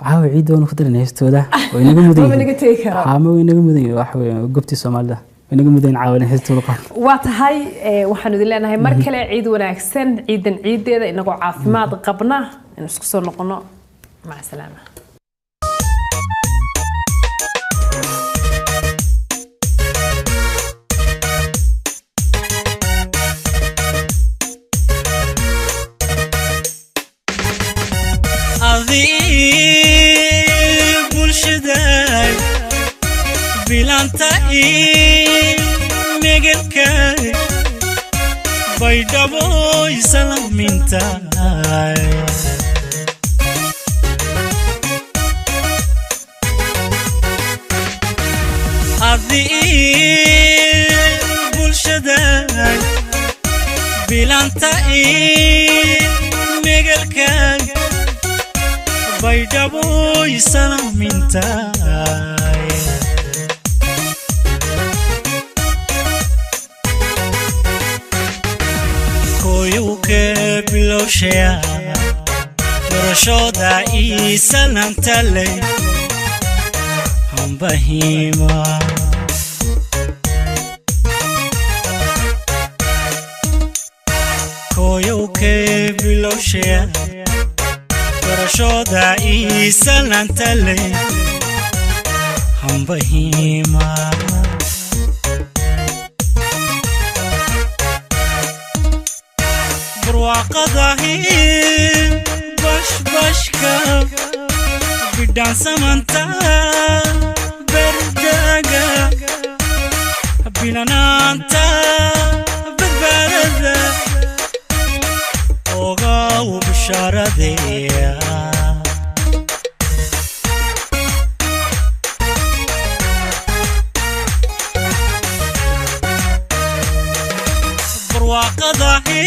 Caawa ciidda waanu ku daranay heestooda, way inaga mudan Maba naga tegi karo. Haa, ma way inaga mudan yihiin. Waxa weeye gobtii Soomaalida way inaga mudan yihiin caawa in heestooda qaado. Waa tahay, waxaanu idin leenahay mar kale ciid wanaagsan, ciidan ciideeda inagoo caafimaad qabna in isku soo noqono. Maca salaama. Adii bulshaday bilanta megelkay Baydhaboy salaamintay. Adii bulshaday bilanta megelkay Baydhaboy salaamintay. Koyuke bilowshaya barashooda ii salaamtaley hambahima. Koyuke bilowshaya barashooda ii salaamtaley hambahima. Barwaaqadahi bashbashka bidhaansamanta berdaga bilanaanta badbaadada ogaw bishaaradeya. Barwaaqadahi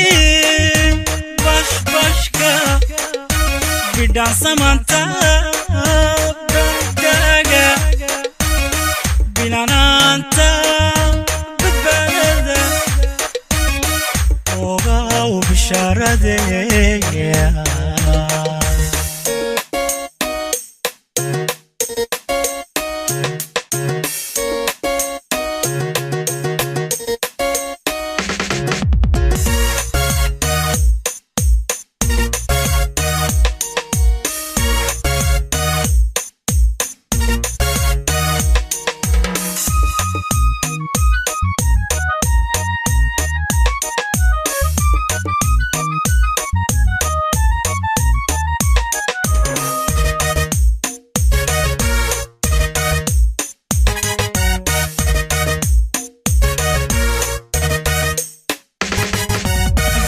bashbashka bidhaansamanta berdaga bilanaanta badbaadada ogaw bishaaradeya.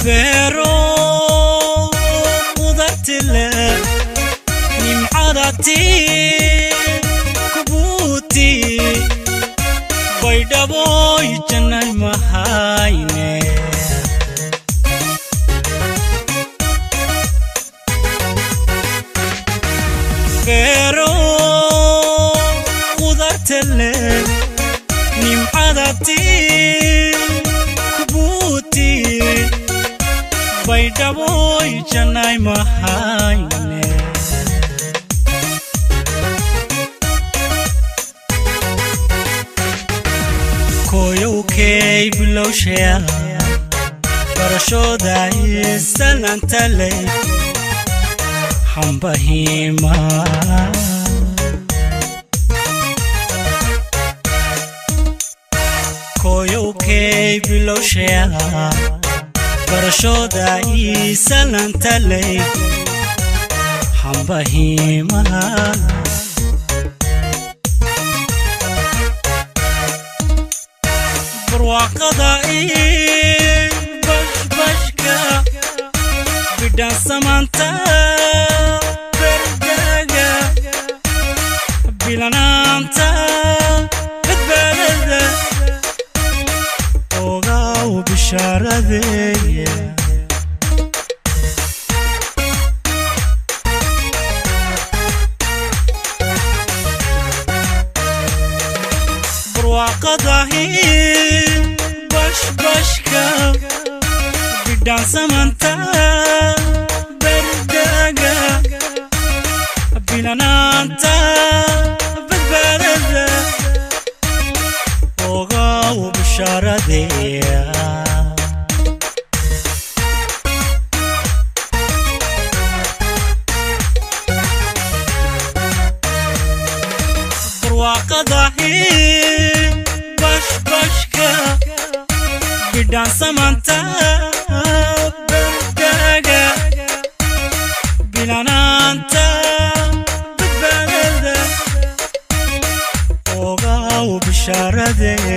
Beero qudartile nimcadati kubuuti Baydhaboy jannay mahayne. Beero qudartile nimcadati kubuuti Baydhaboy jannay mahayne. Koyowkay bilowshaya barashooda isalaantaley hambahima. Koyowkay bilowshaya barashooda isalaantaley hambahima. Barwaaqada bashbashka bidhaansamaanta berdaga bilanaanta badbaadada ogaw bishaaradeya. Barwaaqadahi bashbashka bidhaansamanta berdaga. Bilanaanta badbaadada ogow bishaaradeya. Barwaaqadahi bashbashka bidhaansamanta berdaaga bilanaanta badbaadada ogow bishaaradeya.